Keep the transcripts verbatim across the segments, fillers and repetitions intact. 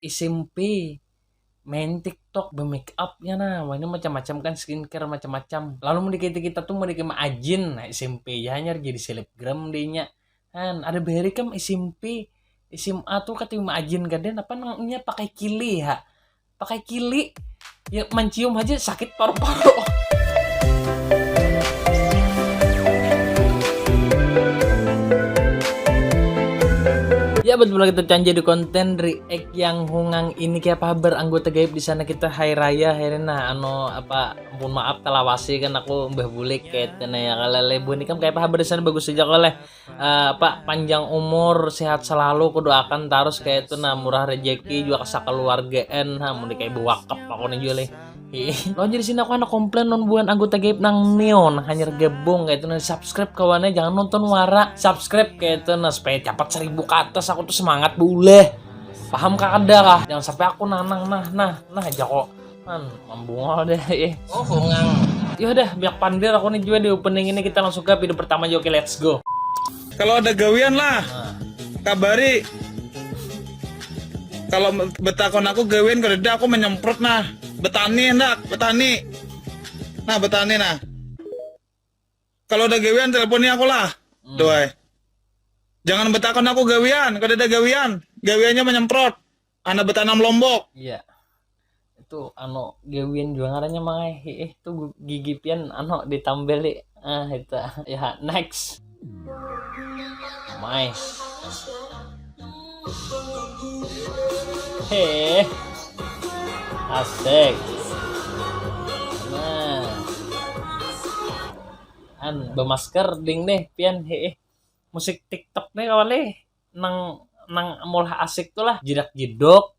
S M P main TikTok, be-make up nya nah. Wah, ini macam-macam kan, skincare macam-macam. Lalu mun dikit kita tuh mau dikit ajin, nah S M P ya hanyar jadi selebgram deh nya. Han, ada beri kam S M P, S M A tuh kata mau ajin kada, apa nang nya pakai kili ha. Pakai kili. Ya mancium aja sakit paru-paru. Ya, betul kita canja di konten react yang hungang ini. Kayak apa habar anggota gaib di sana kita? Hari Raya hari, nah, anu, apa, ampun maaf, talawasi kan aku mbah bulik kayak itu, nah, ya, kalau lebih ini kan kayak apa habar di sana? Bagus aja kok leh. Eh, apa, panjang umur, sehat selalu, kudoakan terus kayak itu, nah, murah rezeki juga, kesakeluargaan, ha, mun kayak bewakap aku nih juga leh. Ih, lo jadi sini aku anak komplain non buan anggota gaib nang neo, nah, hanyar gabung kayak itu, nah, subscribe kawannya, jangan nonton wara, subscribe kayak itu, nah, supaya cepat seribu ke atas, aku tuh semangat beuleh. Paham kah ada kah? Jangan sampai aku nanang nah, nah, nah aja kok. Man, mambungol deh, eh. Oh, hungang. Ya udah, banyak pandir aku nih juga di opening ini, kita langsung ke video pertama aja, oke, let's go. Kalau ada gawian lah, kabari. Kalau betakon aku gawian, kalau ada aku menyemprot nah. Betani hendak, betani. Nah, betani nah. Kalau ada gawian, teleponi aku lah. Hmm. Doai. Jangan betakon aku gawian, kalau ada gawian. Gawiannya menyemprot. Anak betanam lombok. Iya. Itu anu gawian juga ngarannya, mangai. Heeh, itu gu-, gigi pian anu ditambeli. Ah, itu. Ya, next. Mai. Heh. Asik. Nah. An, bemasker ding nih pian, heeh. Musik TikTok nih kawali. Nang, nang maulah asik tuh lah. Jidak jidok,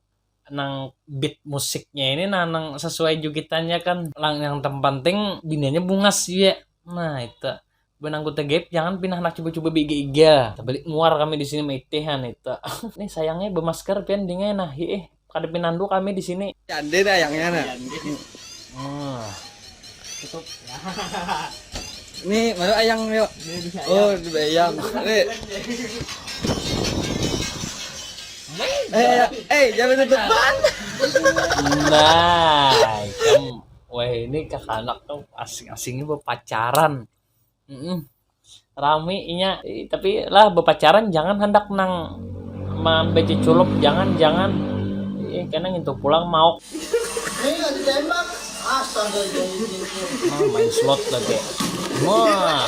nang beat musiknya ini, nah, nang sesuai jugitannya kan. Lang, yang terpenting biniannya bungas juga. Nah, itu. Buhan anggota gaib, jangan pindah nak cuba-cuba biga-iga. Terbalik muar kami di sini maitihan itu. Nih sayangnya bemasker pian dingai nah, hiih. Kada pinandu kami di sini. Cande dah ayangnya nah. Hmm. Tutup. Nih, mana ayang yuk? Ini bisa. Oh, ayang. Di ayang. Nih. Eh, eh, jangan tutupan. Nah, ikam, weh, ini kakanak tuh asing-asingnya berpacaran. Mm-mm. Rami inya, tapi lah, berpacaran jangan hendak nang mambaca culup, jangan, jangan. Ih, kena ngintu pulang mauk. Ini nggak ditembak. Astaga, ah, main slot lagi. Wah.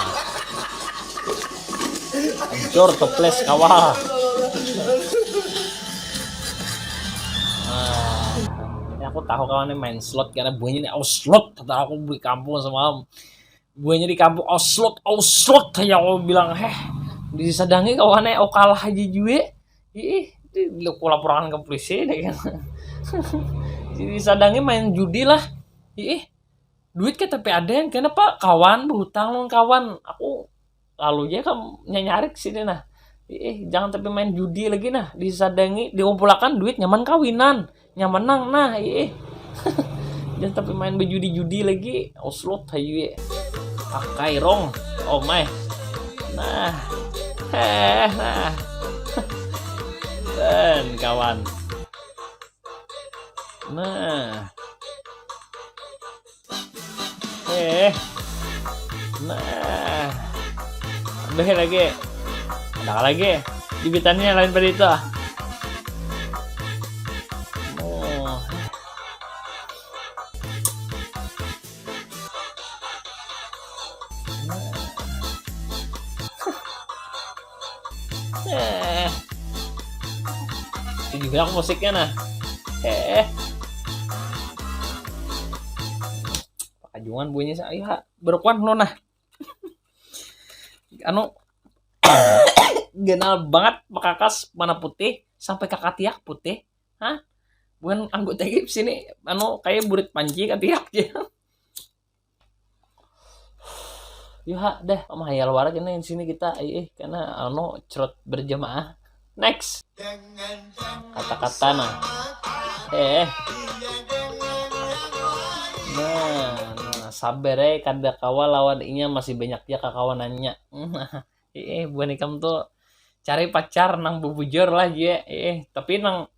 Hancur, toples, kawa. Nah, ini aku tahu kawannya main slot karena bunyi ini, oh, slot, kata aku di kampung semalam. Buahnya di kampung, oslot, oslot aja aku bilang, heh, disadangi kawannya, oh, kalah aja jua. Ih, aku laporan ke polisi deh kan. Disadangi main judi lah. Ih, duit kan tapi ada yang kenapa kawan berhutang lawan kawan. Aku lalu aja kan nyanyarik sini nah. Ih, jangan tapi main judi lagi nah. Disadangi, dikumpulakan duit nyaman kawinan. Nyaman nang nah, ih. Jangan tapi main bejudi-judi lagi, oslot hayu ya. Pakai rong. Oh my. Nah. Heh, nah. Ben kawan. Nah. Eh. Nah. Lebih lagi. Ada lagi. Jugitannya lain pada itu ah. Oh. Eh. Itu juga aku musiknya nah. Eh. Pakajungan bunyi saya, ayo ha, berkuan lo nah. Anu, ganal banget, makakas mana putih sampai kakatiak putih. Hah? Bukan anggota gaib sini, anu, kayak burit panci katiak aja. Yuha deh, mahayal warak ini sini kita, ih, karena anu cerot berjamaah. Next. Kata-kata nah. Eh. Nah, nah, sabar eh, kada kawa lawan inya, masih banyak ya kakawanannya. Eh, buhan ikam tuh cari pacar nang bubujur lah, Jie. Eh, tapi nang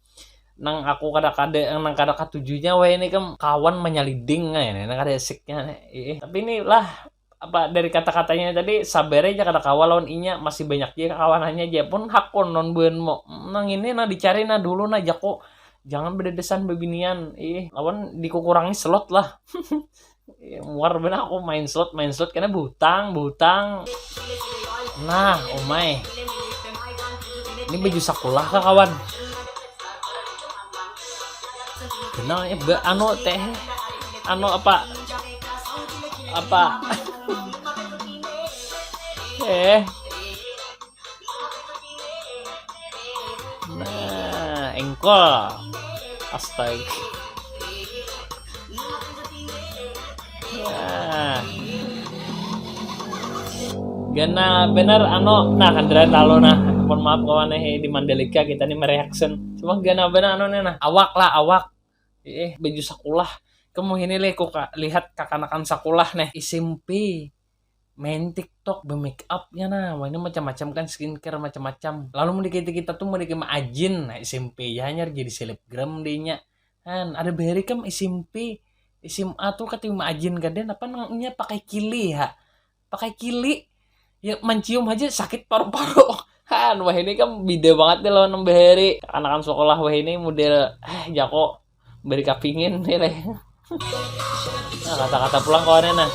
Nang aku kada kada nang kada katujunya weh ini kam kawan menyaliding nah ini nang kada esiknya nih. Ih, tapi ini lah apa dari kata-katanya tadi sabar aja kada kawa lawan inya masih banyak aja kawanannya aja pun hakun non buan mau nang ini nah dicari nah dulu nah jako jangan bededesan bebinian ih lawan dikukurangi slot lah. Muar benar aku main slot main slot karena butang butang. Nah umai ini baju sakulah kah kawan. Kenal ya be anu teh anu apa apa eh nah engkol astaga. Nah. Ganal bener anu nah kendaraan lalu nah mohon maaf kawan eh di Mandalika kita nih mereaction cuma ganal bener anu nih nah awak lah awak eh baju sekolah kamu ini leh kok lihat kakanakan sekolah nih S M P main TikTok be make upnya nah wah ini macam-macam kan skincare macam-macam lalu mau dikit kita tuh mau dikit ajin nah S M P ya hanya jadi selebgram dehnya kan ada beri kam S M P S M A tuh kata ajin kaden apa nangnya pakai kili ya pakai kili ya mencium aja sakit paru-paru kan wah ini kan beda banget deh lawan bahari anak-anak sekolah wah ini model eh jako beri kapingin nih leh nah, kata-kata pulang kawannya nah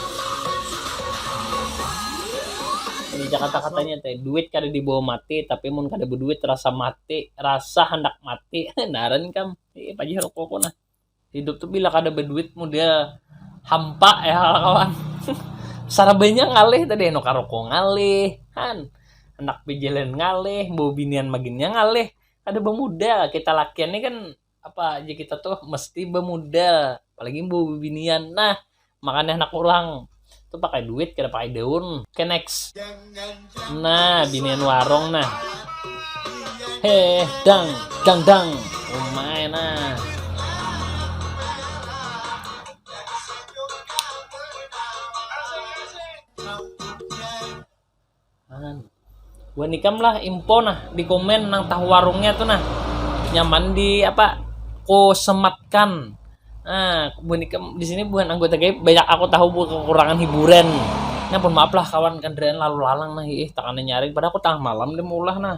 ini kata-katanya teh duit kada dibawa mati tapi mun kada berduit rasa mati rasa hendak mati naran kam iya pajih rokokku nah hidup tuh bila kada berduit model hampa ya kawan sarabanya ngalih tadi eno karoko ngalih han anak bejalan ngalih bau binian maginnya ngalih kada bermodal kita lakian ini kan apa aja kita tuh mesti bermodal apalagi bau binian nah makanya anak orang tuh pakai duit kada pakai daun oke next nah binian warung nah heh dang dang dang umai nah Buhan ikam lah info nah di komen nang tahu warungnya tuh nah nyaman di apa ku sematkan nah buhan ikam di sini buhan anggota gaib banyak aku tahu buat kekurangan hiburan nah pun maaf lah kawan kendaraan lalu lalang nah ih takana nyaring padahal aku tengah malam deh maulah nah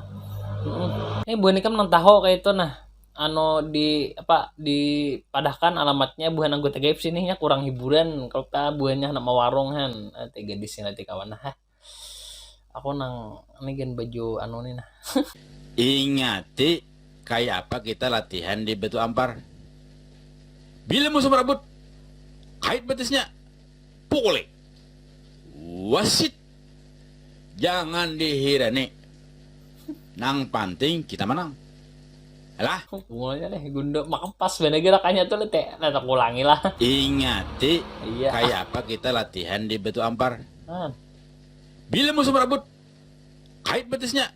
ini buhan ikam nang tahu kayak itu nah anu di apa dipadahkan alamatnya buhan anggota gaib sininya kurang hiburan kalau ta buhannya anak mawarung han ah, tega di sini nanti kawan nah aku nang ini gen baju anu nih nah ingati kayak apa kita latihan di batu ampar bila musuh merebut kait betisnya pukuli wasit jangan dihirani nang panting kita menang lah mulanya deh gundo makepas bener gerakannya tuh teh nah tak ulangi lah ingati iya kayak apa kita latihan di batu ampar nah. Bila musuh merebut kait betisnya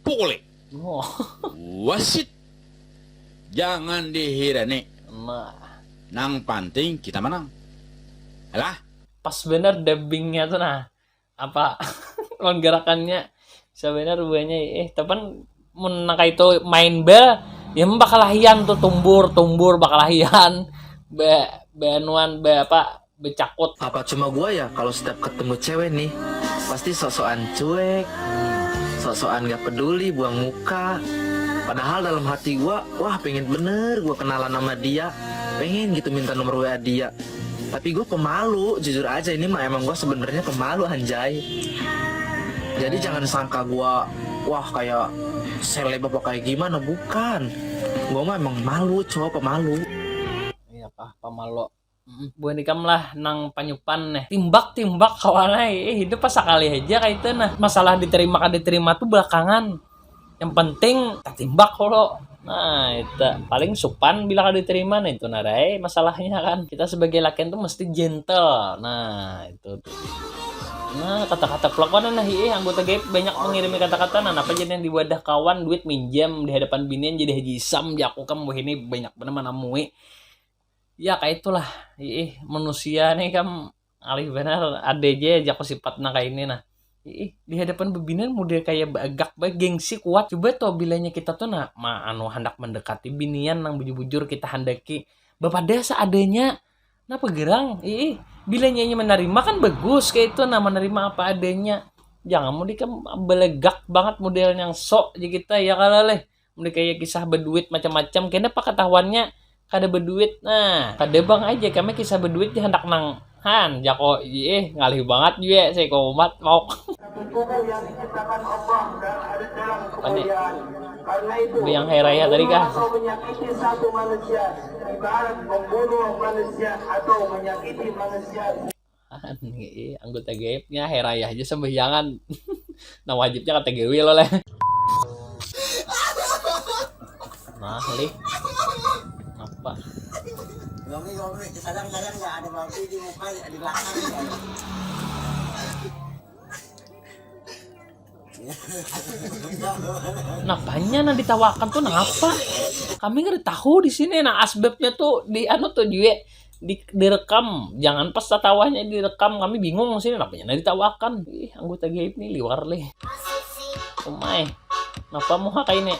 pukuli oh. Wasit jangan dihirani nah. Nang panting kita menang lah pas bener dubbingnya tuh nah apa lawan gerakannya sebenarnya buahnya eh tepan mun nang itu main ba ya bakalahian tuh tumbur tumbur bakalahian be benuan be apa becakut apa cuma gua ya kalau setiap ketemu cewek nih pasti sosokan cuek sosokan gak peduli buang muka padahal dalam hati gua wah pengen bener gua kenalan sama dia pengen gitu minta nomor WA dia tapi gue pemalu jujur aja ini mah emang gue sebenarnya pemalu anjay jadi jangan sangka gue wah kayak seleb apa kayak gimana bukan gue mah emang malu cowok pemalu iya pah pemalu buhan ikam lah nang panyupan nih timbak timbak kawan eh hidup pas sekali aja kayak itu nah masalah diterima kan diterima tuh belakangan yang penting tatimbak lo nah itu paling supan bila kada diterima nah itu narai masalahnya kan kita sebagai lakian tuh mesti gentle nah itu tuh nah kata-kata pelakuan nah iya anggota gaib banyak mengirimi kata-kata nah apa jadi yang di wadah kawan duit minjam di hadapan binian jadi haji isam jaku kamu ini banyak benar mana mui ya kayak itulah ih manusia nih kan alih benar ada aja jaku sifat nah kayak ini nah Ih, di hadapan bebinian model kayak bagak bae, gengsi kuat. Coba tuh bilanya kita tuh nah, ma anu handak mendekati binian nang bujur-bujur kita handaki. Bapadah seadanya. Napa gerang? Ih, bilanya inya menerima kan bagus kayak itu nah, menerima apa adanya. Jangan mau dikam belegak banget model yang sok aja kita ya kalah leh. Mun kayak kisah beduit macam-macam, kena apa ketahuannya kada beduit. Nah, kada bang aja kami kisah beduit di handak nang han jako, ih ngalih banget jua seiko umat mau. Apa nih? Yang hari raya tadi kah? Menyakiti satu manusia ibarat membunuh manusia atau menyakiti manusia. Aneh, anggota gaibnya hari raya aja sembahyangan. Nah, wajibnya kata gawe lo leh. Nah, lih. Apa? Gomi, gomi, sadang, sadang, nggak ada babi di muka, di belakang. Napanya nang ditawakan tuh napa? Kami kada tahu di sini. Nah, asbabnya tuh di anu tuh jua di direkam. Jangan pas tatawanya direkam, kami bingung sini napanya nang ditawakan. Ih, anggota gaib nih liwar lih. Umai. Napa muha kayak ini?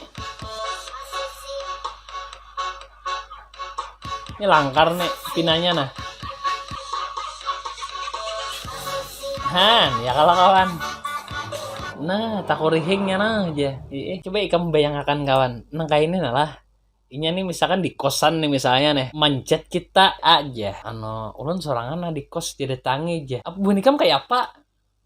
Ini langkar nih pinanya nah. Han, ya kalah kawan. Nah, takurihingnya nah aja. Ih, coba ikam bayangakan kawan. Nang kayak ini nah lah. Inya nih misalkan di kosan nih misalnya nih, mancet kita aja. Anu, ulun sorangan nah di kos jadi tangi aja. Apa buhan ikam kayak apa?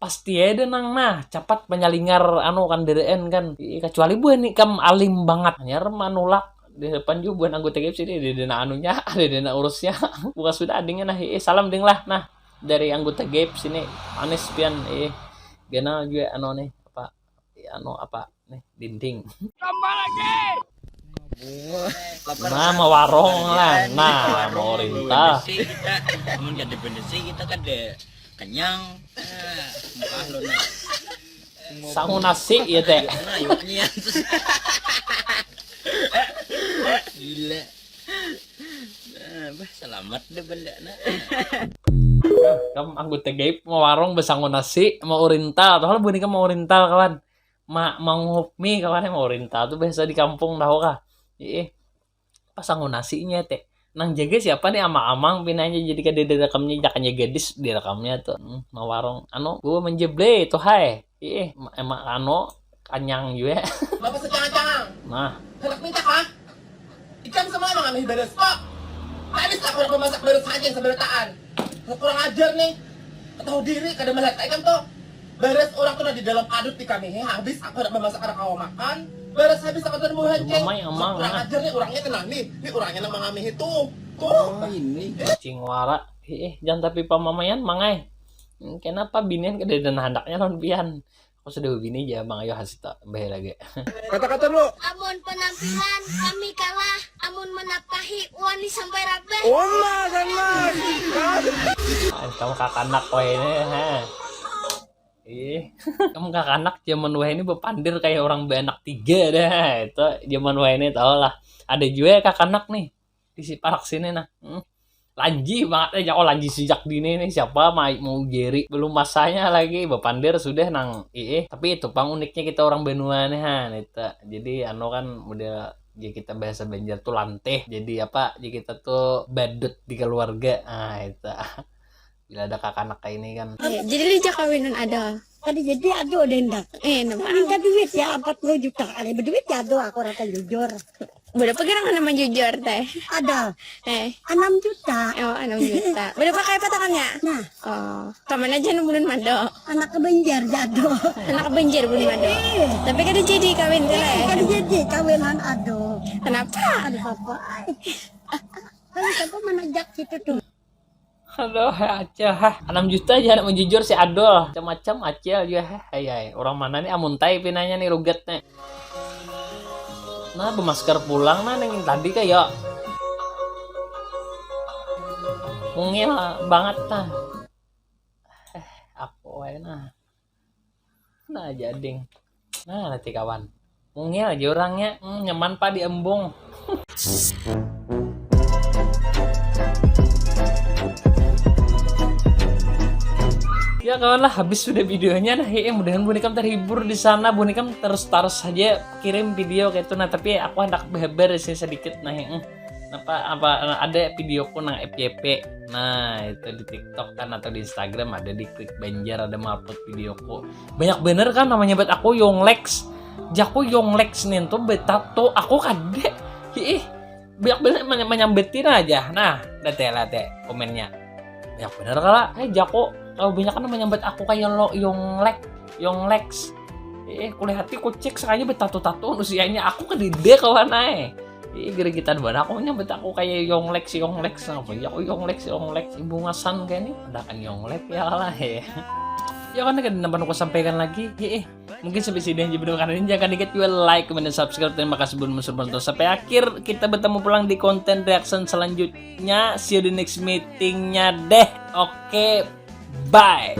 Pasti ada nang nah capat menyalingar anu kan dereen kan. Ih, kecuali buhan ikam alim banget hanyar manulak di depan juga buhan anggota gaib sini ada dana anunya ada dana urusnya. Bukan sudah adingnya nah, ih salam ding lah nah dari anggota gaib sini. Manis pian, ih ganal juga anu nih apa anu apa nih dinding. Tambah lagi. Nah, mawarung lah. Nah, mau rintal. Kita, namun kada bendesi kita kada kenyang. Nah, muka lo nah. Sangu nasi ya teh. Nah, yuknya. Gila. Nah, bah, selamat deh benda nah. Kamu anggota gaib mau warung besangu nasi mau urintal, tahu lah bunyi kamu urintal kawan. Ma manguhup mi kawan, mau urintal tuh biasa di kampung tahu kah? Ih, pas sangu nasinya teh. Nang jaga siapa nih amang-amang pinanya jadi kada direkamnya, jakanya gadis direkamnya tuh. Hmm, mau warung anu gua menjeble tuh hai. Ih, emak anu kanyang juga. Bapak secangang-cangang. Nah. Hendak minta kah? Ikam semua mengambil beres kok. Habis aku udah memasak beres aja yang seberataan. Kurang ajar nih. Tahu diri kada melihat ikam tuh. Beres orang tuh di dalam padut di kami. Habis aku udah memasak anak awak makan. Beres habis aku tuh buah hancing. Mamai amang. Kurang ajar nih orangnya tenang nih. Ini orangnya nama ngami itu. Tuh. Oh, ini. Cing wara. Eh, jangan tapi pamamaian mangai. Kenapa binian kada ada handaknya lawan pian? Aku sudah begini aja, Mang Ayo Hasita, bahaya lagi. Kata-kata dulu. Amun penampilan kami kalah, amun menapkahi wani sampai rabah. Wala, sama. Kamu kakanak kau ini, ha. Ih, kamu kakanak zaman wah ini berpandir kayak orang beranak tiga dah. Itu zaman wah ini tau lah. Ada juga kakanak nih. Di si parak sini nah. Hmm. Lanji banget aja kok lanji sejak dini nih siapa mau mau Jerry belum masanya lagi bapander sudah nang iih tapi itu pang uniknya kita orang benua nih han itu jadi anu kan model ya kita bahasa Banjar tuh lanteh jadi apa ya kita tuh badut di keluarga ah itu bila ada kakanak kayak ini kan eh, jadi dia kawinan ada tadi jadi aduh ada hendak eh nama minta duit ya empat puluh juta kali berduit ya aduh aku rasa jujur Berapa gerang anak manjujur teh? Ada. Eh. Enam juta. Oh, enam juta. Berapa kali patakannya? Nah. Oh, kapan aja nu bulan mado? Anak ke Banjar jado. Anak ke Banjar bulan mado. Eh. Tapi kada jadi kawin teh. Eh, kada jadi kawinan aduh. Kenapa? Ada apa? Kalau siapa menajak situ tuh. Aduh, Acil, hah. Enam juta aja anak menjujur si Adul. Macam-macam Acil juga, hah. Hai, hai. Orang mana nih amuntai pinanya nih ruget nih. Nah, bermasker pulang nah nengin tadi kayak. Mungil banget nah. Eh, apa wae nah. Nah, jading. Nah, nanti kawan. Mungil aja orangnya. Hmm, nyaman pak di embung. Ya kawan lah, habis sudah videonya nah. Heeh, mudahan bunikam terhibur di sana. Bunikam terus-terus saja kirim video kayak itu nah, tapi aku hendak berhabar sih sedikit nah. Heeh. Apa apa ada videoku nang F Y P. Nah, itu di TikTok kan atau di Instagram ada, di Klik Banjar ada maput videoku. Banyak bener kan namanya buat aku Yonglex. Jaku Yonglex nih tuh betato aku kade. Ih, banyak bener menyambetin aja. Nah, udah teh lah teh komennya. Banyak bener kala, eh Jaku, kalau banyak kan menyambet aku kayak lo Yonglex, Yonglex. Eh, kulihat hati kucek sekali betato-tato usianya aku kedide kawan ae. Ih, gerigitan banget aku nyambet aku kayak Yonglex, Yonglex apa ya? Oh, Yonglex, Yonglex, bungasan kayak ini. Ada kan Yonglex ya lah ya. Ya kan kan nampak aku sampaikan lagi. Ih, mungkin sampai sini aja video kali ini. Jangan lupa juga like, comment, dan subscribe. Terima kasih buat menonton sampai akhir. Kita bertemu pulang di konten reaction selanjutnya. See you di next meetingnya deh. Oke, bye.